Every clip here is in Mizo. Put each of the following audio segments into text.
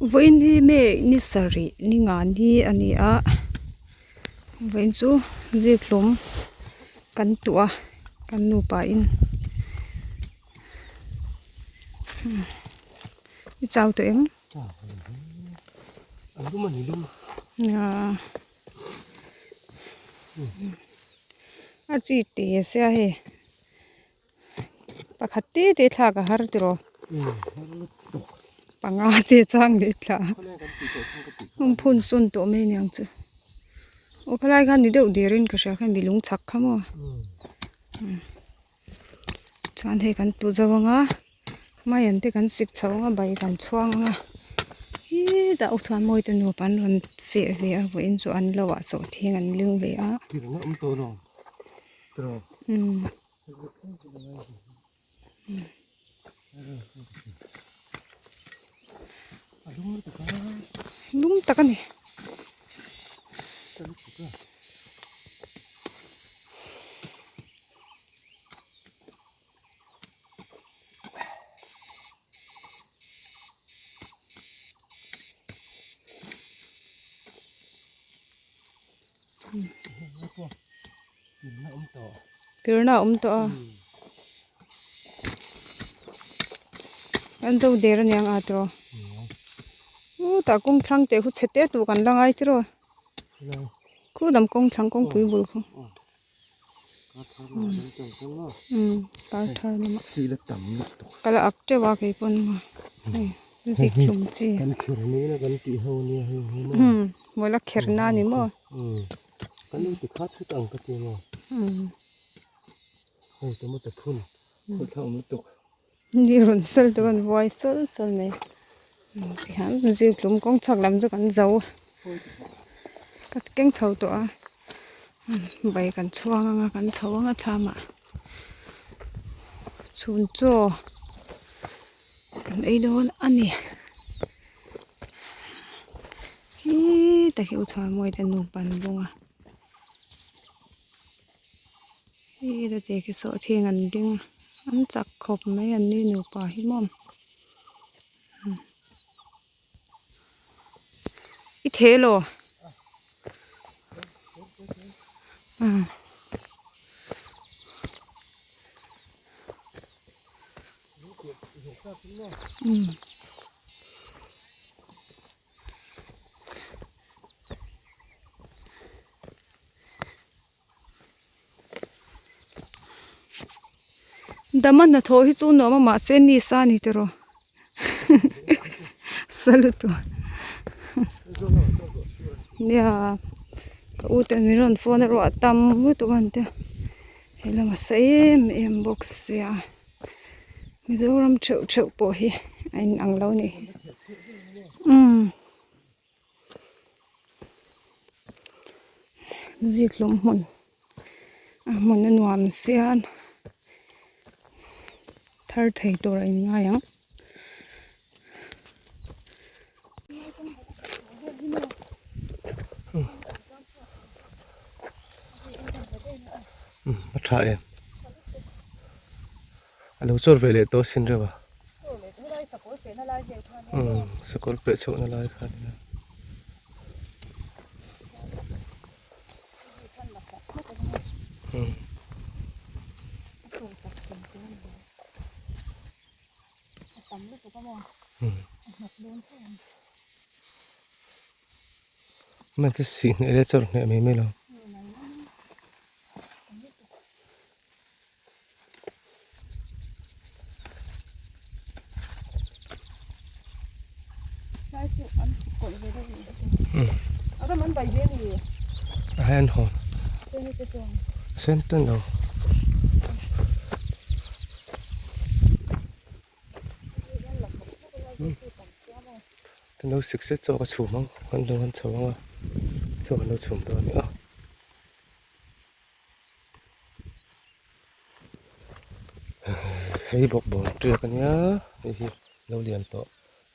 Vawiin hi May ni sarih ni nga ni a ni a vawiin chu zikhlum kan tuah a kan nupa in i chau tawh em? A chi te sia hei. Pakhat te te thlak a har tiraw panga te chang leh thla a phun sawn tawh mai aniang chu aw khalai khan ni deuh der in ka hria khan mi lung chhak kha maw chuan hei kan tu zo ang a maian te kan sik chho ang a bai kan chhuang ang a hetah u chuan mawi te nupa an rawn feh ve a vawiin chu an lo ah sawhthing an ling ve a. Lung tak a ni. Tirna a awm tawh a an zo der aniang a tiraw u tah kawng thlang teh khu chhe te tur kan la ngai tiraw khu lam kawng thlang kawngpui bul khu kar thar lamah ka la ak teuh a kei pawn hei zik hlum chi mawla kher na ni maw. Ni rawn sel te chuan vuai sawl sawl mai tihian zik hlum kawng chhak lam chu kan zo ka keng chho tawh a bai kan chhuang anga kan chho anga thlam ah chhun chaw kan ei dawn a ni heee hi u chhuan mawi te nupa an bawng a heta te khi sawhthing an ding a an chak khawp mai an ni nupa hi maw. I theh elaw? Dama hnathawh hi chu nuam a mahse ni sa a ni tiraw salut nia ka u ten min rawn phone a ruah tam lutuk a an tia he lamah sa em em bawk sia Mizoram theuh theuh pawh hi a inang lo a ni umm. Zikhlum hmun a hmun a nuam sian thar thei tur a inngai ang. A tha em a lo chawr ve leh tawh sin reuh a sakawr peh chhoh na lai kha ania hman te sih hneh leh chawr hneh mai mai lo. A hen hawn sen ten lo kan lo sik set zawk a chhum ang kan lo han chho ang a chaw kan lo chhum dawn a ni a. Hei bawkbawn tiak a nia hei hi lo lian tawh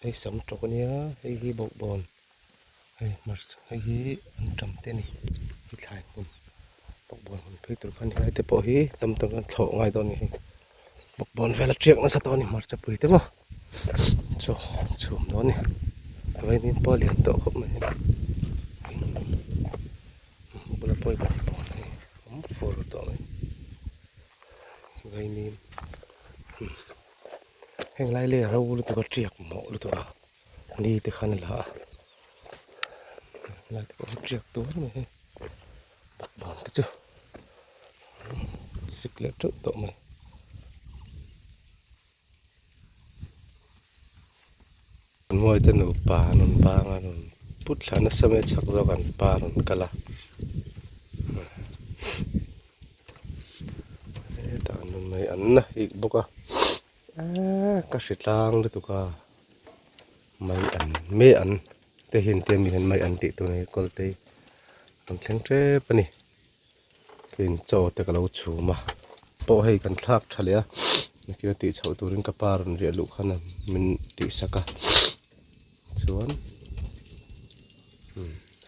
hei sam tawk a nia hei hi bawkbawn hei hmarcha hei hi antam te a ni hei thlai hmun bawkbawn hmun phei tur kha a ni helai te pawh hi tam tak an thlawh ngai dawn a ni hei bawkbawn vel a tiak nasa tawh a ni hmarcha pui te maw chaw chhum dawn a ni. Vaimim pawh a lian tawh khawp mai a bula pawi bawk pawh a awm fur tawh mai vaimim heng lai lei a ro lutuk a tiak mawh lutuk a ni te khan a la a helai te pawh hi tiak tur a ni hei bawkbawn te chu sik leh teuh tawh mai. Hnuaite nupa an rawn bang a rawn put thla nasa mai a chhak zawk an pa a rawn kal a hetah an rawn mai an na hik bawk a eee ka hre tlang lutuk a mai an me an te hi an tia mi hian mai an tih tur a ni kawlte hi rawn thleng tep a ni. Tlin chaw te ka lo chhum a pawh hei kan thlak tha leh a nakina tih chhoh turin ka pa rawn riah luh khan min tih sak a chuan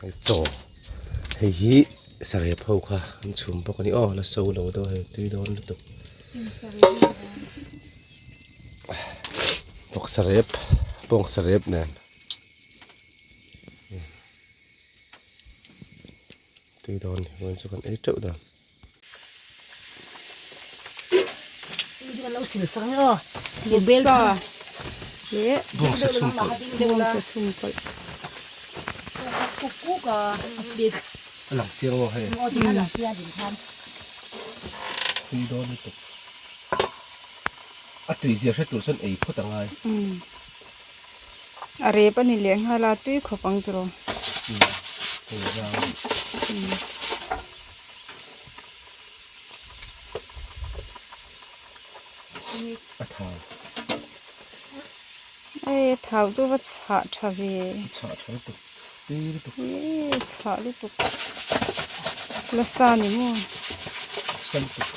hei chaw hei hi sarep ho kha an chhum bawk a ni aw la so lo deuh a hei tui dawn lutuk bawk sarep bawng sarep nen. Tui dawn ni huan chu kan ei teuh dan. Vawksa leh bawngsa chhungkawlh. A lang chiang maw hei. Tui dawn lutuk. A tui zia hre tur chuan ei phawt a ngai. A rep a ni leh nghal a tui khawp ang tiraw. A thau. Ei a thau chu va chhah tha ve. Chhah tha lutuk. Tui lutuk. Ei chhah lutuk. La sa ni maw. Sa lutuk.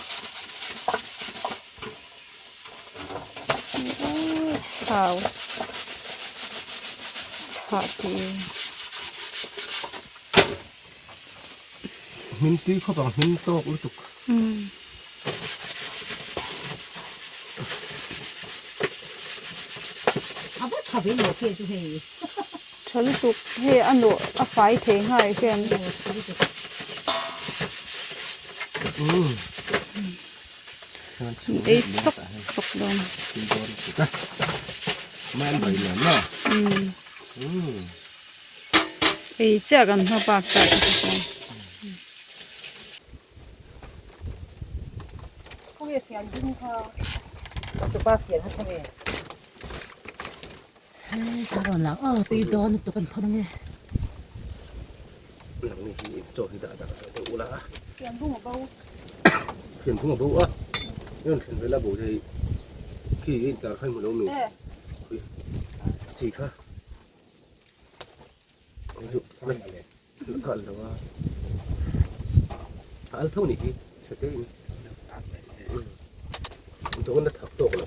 Chau chhah tih Hmin tui khawp ang hmin tawk lutuk. Tha lutuk hei a nawh a fai thei nghal hian. Ei sawk sawk dawn. Ei chiah kan hma bak ta te chuan. Fianphung a bo a i rawn thlen vel a bo thei khi i intar kha i hmu lo mi chi kha ka al lo a a al tho nih hi chhe te in dawn a thak tawk lo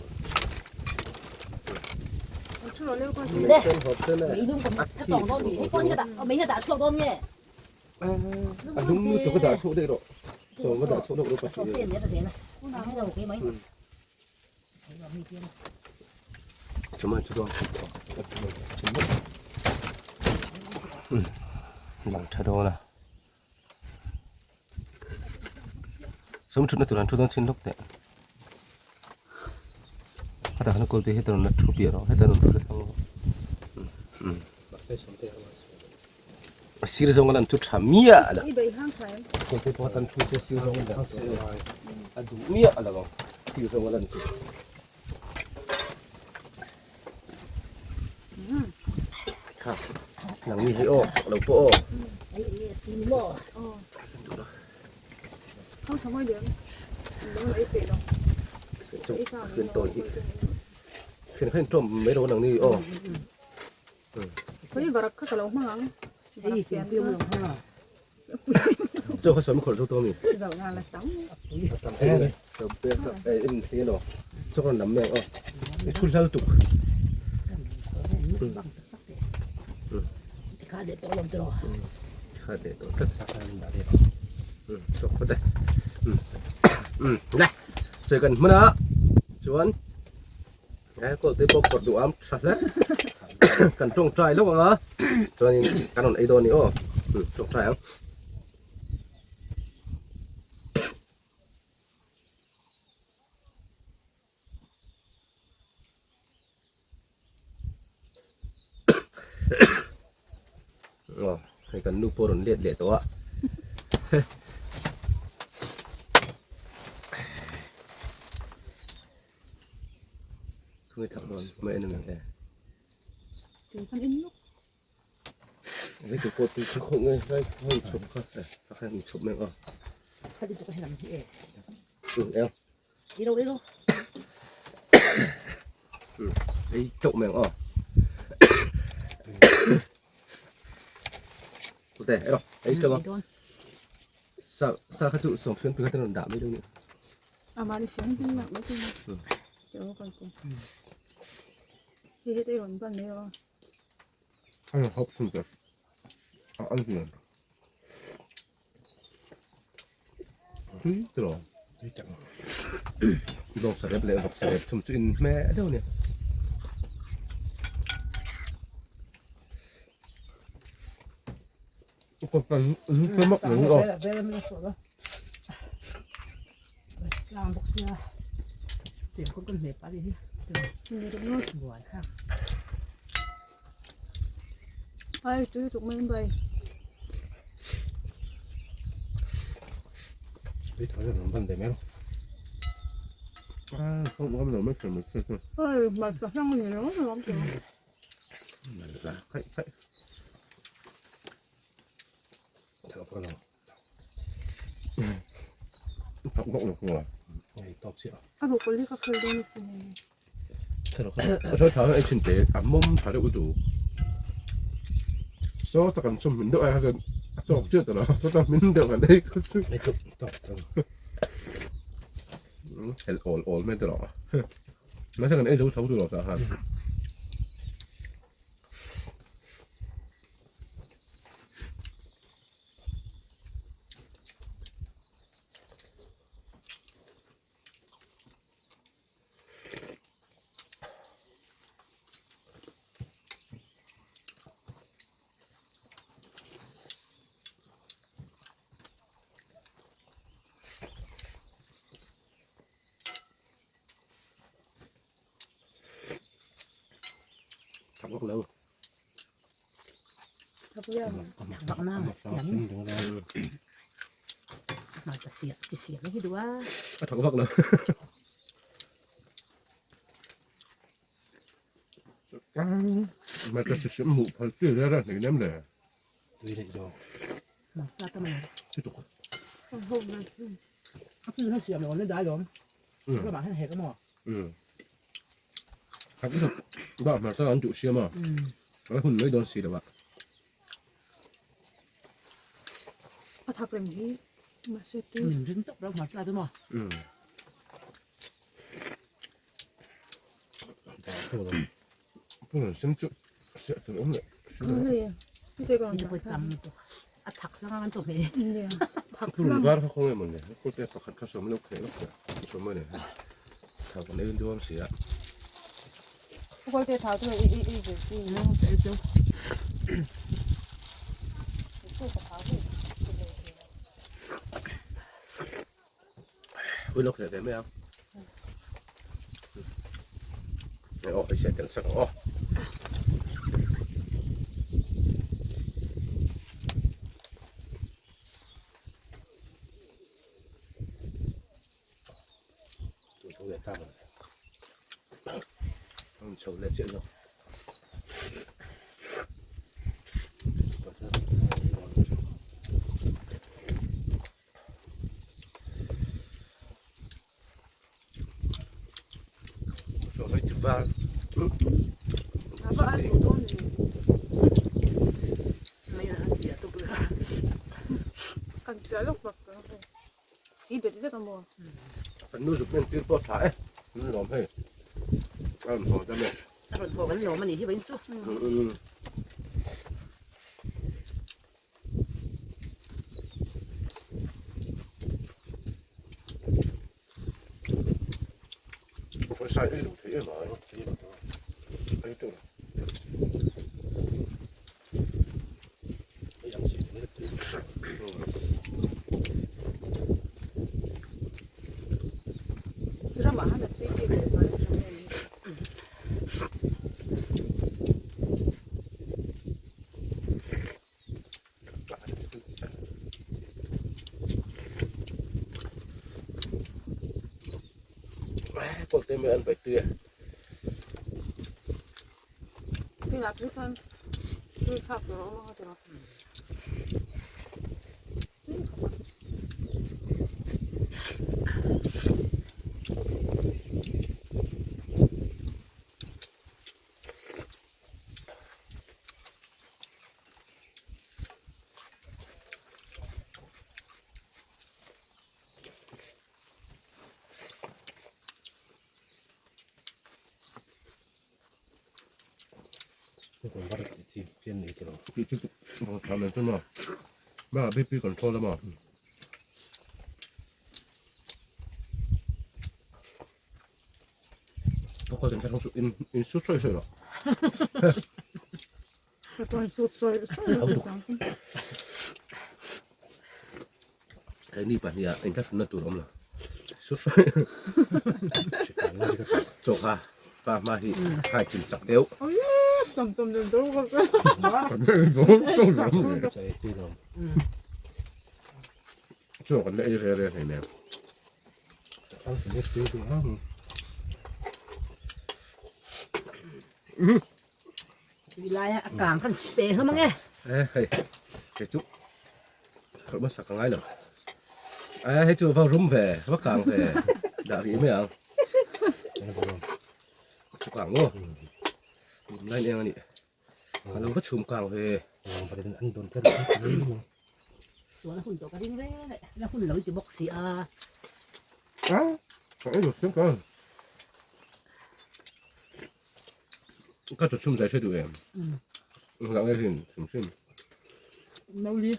A lum lutuk a dah chhuak daih rawh. Sawm a dah chhuak deuh rawh pasih Chuma chu dawn lang tha dawn a. Sawm thutna tur an thu dawn chin lawk teh. Heta han kawl te heta rawn la thu piah rawh heta rawn thu la thang rawh. A sir zawng a lan chu tha miah a lo. Kawl te pawh tan thu chu a sir zawng a lan chu a duh miah a lo ang sir zawng a lan chu. Kha nang ni hi aw lo pawh aw. Fian tawi hi fian kha in tawm mai lo nang ni aw. Khawi varak kha ka lo hmang ang. Varak fian kha. Chaw kha sawm khawrh zo tawh a mi? Zo na la tam. A tam thei nge. Chaw pek kha eh en thei elaw. Chaw rawn lam mek aw. I thu hlal tuk. Tikha leh tawh lawm tiraw. Tikha leh tawh tlat sa khan dah leh. Chaw phawt e. Le. Chaw kan hmun a. Chuan. He kawl te pawh phawrh duh am tha hle. Kan tawngtai lawk ang a, chuanin kan rawn ei dawn a ni aw, tawngtai ang. Aw hei kan nu pawh a rawn let leh tawh a Khawi thak dawn mai en ang e. Hei tu pawh tui khawk nge lai hei chhawp kha a khan in chhawp mai ang aw. Eng. Ei teuh mai ang aw. Tute ei rawh ei teuh ang. Sa sa kha chu sawmfian pui kha te rawn dah mai dawn nia. Amah ni siam tin nak mai tin. Cheu kan ti. Hi hi te rawn ban mai rawh. Ai hop sun te. A an hian. Tui tiraw. Tui tak. Dawng sarep leh vawk sarep chhum chu in hmeh deuh a ni. Ai tui tuk mai bai. Ai mà sang ni lo lo lo. A ruh hi ka khel dawn asin. A thak reng hi mahse tui. mai an bai tui a. BP control a maw. In su sawi sawi rawh. Keini pahnih ah inthlahrunna tur a awm lo. Su sawi chaw kha pa hma hi hai chim chak deuh. Chaw kan la ei re re hleinem. Tui laia a kang kan pe hlawm ang e. Eh hei hei chu khawih hmasa ka ngai lo. Eh hei chu va rum ve va kang ve dah rih mai ang. Chu kang maw? Rum lai eng a nih. Ka lo va chhum kang ve. Sual a hun tawh ka ring reng reng la hun lo i ti bawk si a. Ah, ka ei lo siam ka. Ka chu chhum zai hre duh em. Ngah nge hin hrim hrim. No li.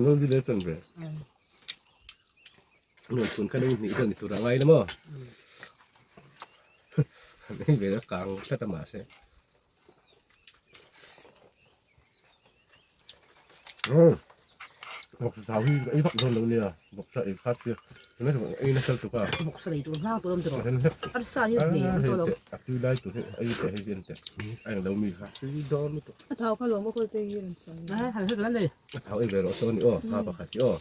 No li le chan ve. Nuan chhun kha hnih vel ni tur a ngai la maw. Hei ve a kang tlat a mahse. Vawksa thau hi ei vak dawn lo nia vawksa ei khat sia tunah chuan ei nasa lutuk a. Vawksa lei tur vang tur awm tawh arsa hi hle an tawh lo. A tui lai tur hi ei teh hei hian teh a englo mi kha tui dawn lutuk. A thau kha lawm a kawl te hi rawn sawi. A han hre nei. A thau ei ve rawh saw a ni aw ha pakhat hi aw.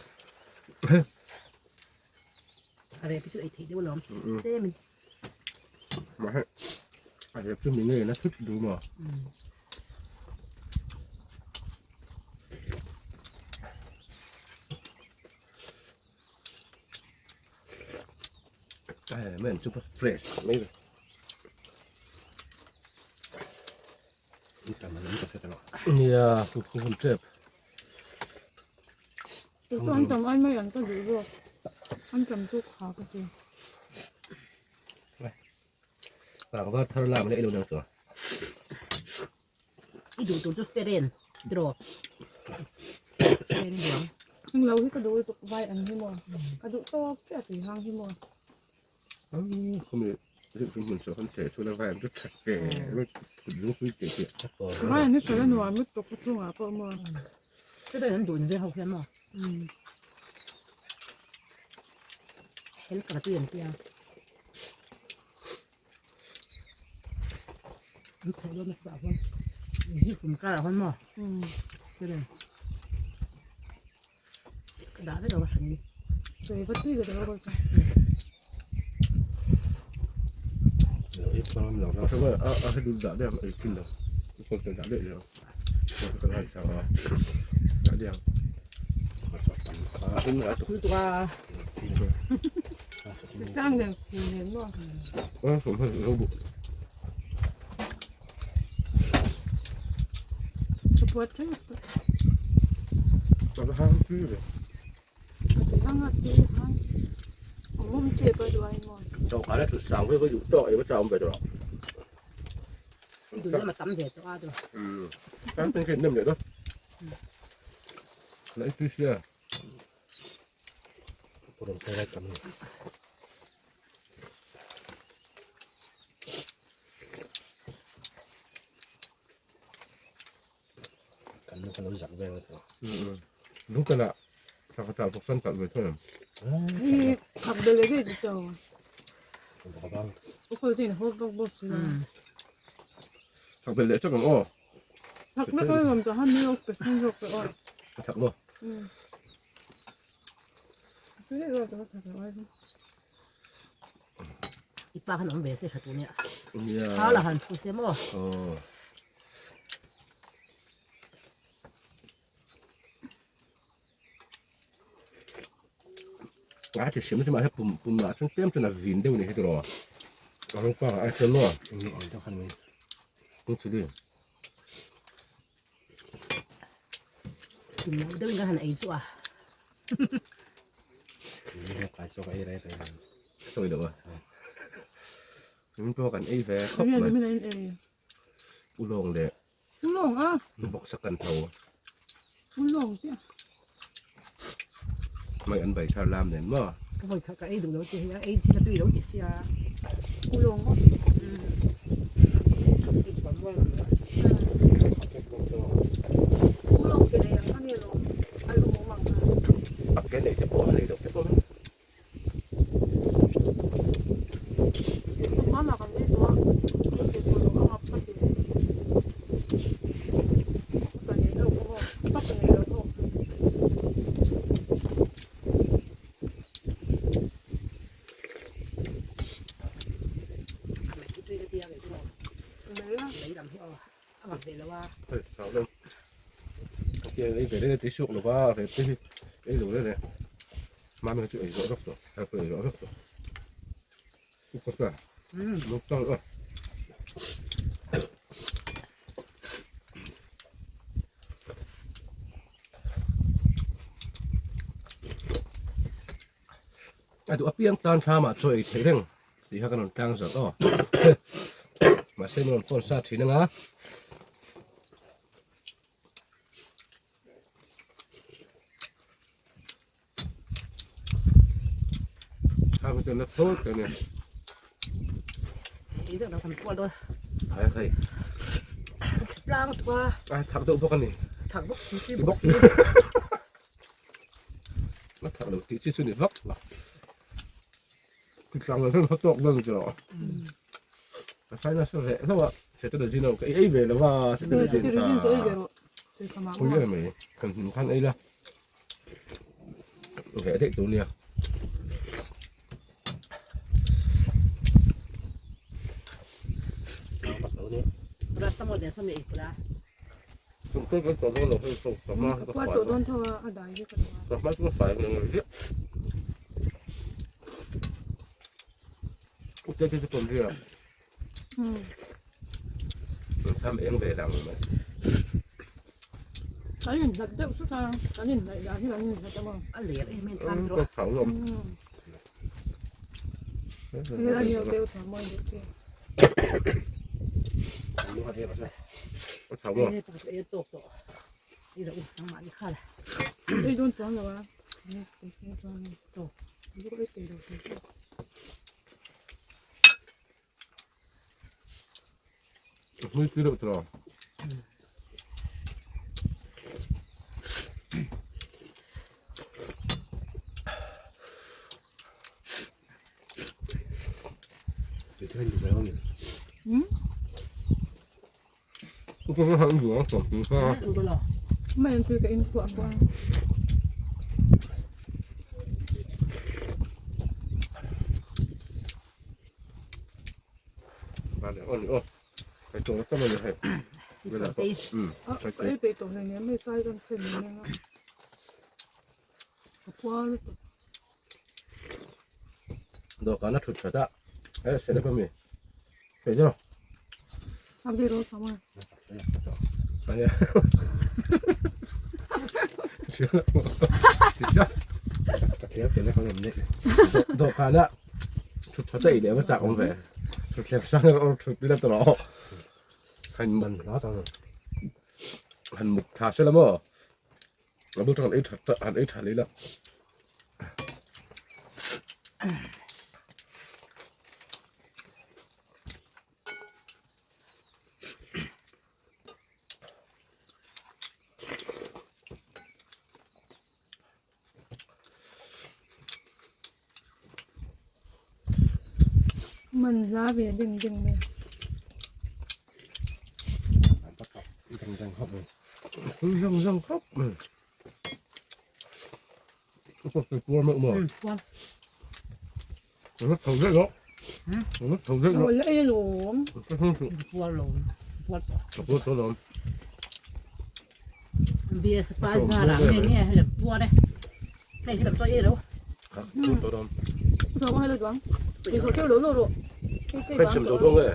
A rep hi chu ei theih deuh alawm tlem in. Mahse a rep chu mi ngei na thut duh maw. Ai men chu fresh mai ve. Nia hun tep. Chu chu an tam ai mai an ka duh zawk. An tam chu kha ka ti. Tlangval thar lam leh ilo nang chu. I duh tur chu feren tiraw. Feren duang. Eng lo hi ka duh lutuk vai an hi maw. Ka duh tawk chiah tui hang hi maw. Khumi hmun chu kan teh chhun a vai an chu that ve lungpui teh teh. Vai an hi sawi a nuam lutuk ka chungah pawh maw. Feren an duh in veng ho hian maw. Hel ka tui an tia. An khawh dawn nasa ah huan zik kum karah huan maw feren. Ka dah vek lo a hran in. Chawi va tui ve lo ka. A he dul dah deuh ang ei thin lo. Kawt dah deuh lo. Ka ngai chang a. Dah deuh ang. Lutuk a. Tlang nen khu nen maw. A som hei lo bu. Ka buat thleng a. Ka va hang tui ve. Ka tui hang a tui hang. A mum tep a duai maw. Dawhkan a thut sang ve va duh tawk ei va chau ve tawh. I duh lam a tam ve tawh a tu. Kan pen khin nem leh dawn. La i tui sia. Lungkala thakata vawksan kalh ve thung em? Hi thak bel leh daih chu chau. Ukhawi te in haw vak bawk si lo. Thak bel leh chak ang aw. Thak vek a lawm tah han ni awk pe thung zawk pe aw. A thak maw? Tui daih zawk tah thak lo ai chu. I pa khan awm ve se tha tur nia. Thla la han thu se maw. A ti hrim hrim ah hian pum pum ah chuan tlem chuan a vin deuh a ni hi tiraw a rawng pangah ai chuan maw eng ang deuh khan ni eng chili Pum lo deuhin kan han ei chu a kai chu ka ei rei rei sawi lo a min pawh kan ei ve khawp mai ulawng leh Ulawng a. Bawksa kan tho. Ulawng te. Mai an bai thar lam nen maw. Ka vawi khat ka ei duh lo che hi a ei chin a tui lo ti sia. Ulawng maw. Ulawng ke nei ang kha ni alawm. A lum awm ang kha. A ke nei te pawh a nei loh te pawh. Mami chu ei zawh vek tawh, har pawh ei zawh vek tawh. U kawt a, mukbang a. A duh apiang tan thlamah chaw ei theih reng tih kha ka rawn tlang zawt aw. Mahse min rawn phone sa thin anga. Thak deuh bawk a ni. Thak bawk si ti bawk si. A thak lo tih chi chu ni vak lo. Tlang lo hian tawk dawn chu. Ka sai nasa reh hlauh a. Cetirizine ho ka ei ve lo va. Cetirizine chu ei ve rawh. Pui em mai. Kan hnim khan ei la. Reh daih tur nia. Kan inhlat deuh hret a, kan inhnaih dan hi kan inhlat a maw? A ler em em tan rawh. Hei a nia deuh tha mawi deuh che. Ei dawn chuang lo a. Hmui tui deuh tawh. Mai an tui ka in kuah kuah. Ka ei peih tawh hleinem hei sai kan thlen nen a. Ka puar lutuk. Dawhkan a thut that a, he celeb ami theih deuh. A bik rawh tam a. Dawhkan a thut that a i leh va chak awm ve. Thutthleng sang erawh thut ila tawh rawh. Han mut tha se la maw. A bul tang han ei that han ei tha leh ila. Man hla ve ding ding mai. Zang zang khawp mai. Puar meuh maw? Puar. Tho daih rawh. La ei alawm. Puar lo. Puar tawh. Ka puar tawh alawm. BS pa zara nge nge hei lam puar e. Hei hi lam chaw ei lo. Puar tawh alawm. Chaw hei lo chuang. Ei zo theuh lo lo rawh. Hei sem zo dawn nge.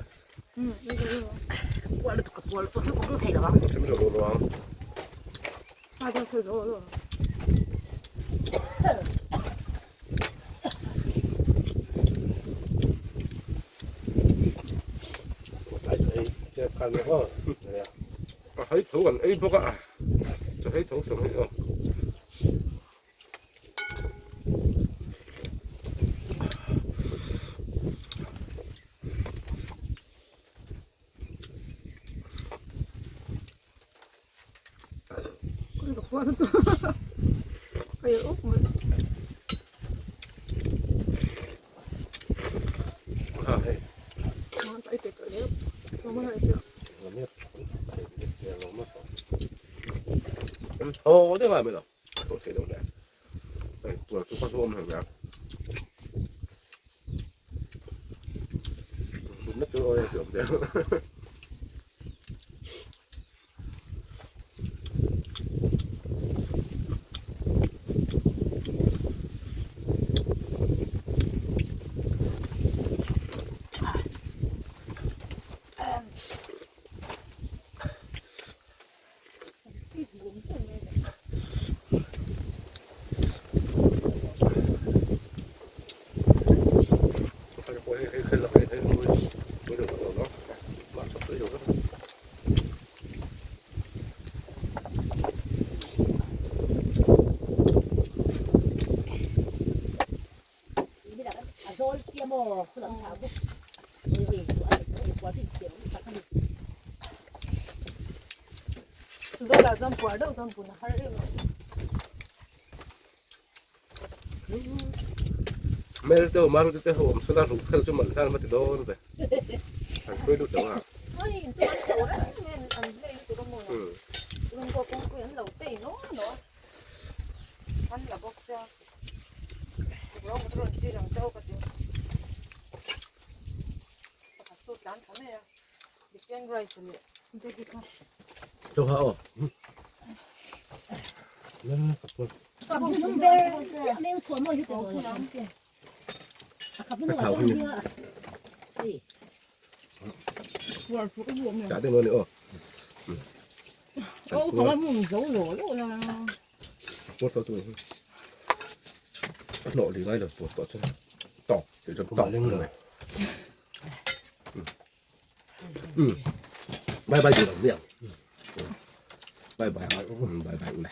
Puar lutuk ka puar lutuk ka hmu thei lo ang. Sem zo lo ang. Pa chuan theuh zo lo. A hei tho kan ei bawk a a hei tho sawm hei aw. Zawlah chuan puar deuh chuan pun a har em em. Mel te maru te ho awm sela ruh khel chu man hlan va ti dawn ve. An hruai lut ang a. Oi in chu an chho reng mai an hlei lutuk a maw. Lungkaw kawngpui an lo tei naw naw a. An la bawk sia. Tuklo motor rawn chil ang chauh ka ti. Pakhat chu tlan tha mai a. Chicken rice leh veggie kha. Chaw kha aw. Ka thau hi ni. Chah deuh ni aw. Ô có mùng dấu lỗ lỗ là. Puar tawh tu hi. A hlawh li ngai lo puar tawh chuan tawk tih chuan tawk leng lo. Bye bye duh lo viau. Bye bye bye bye ule.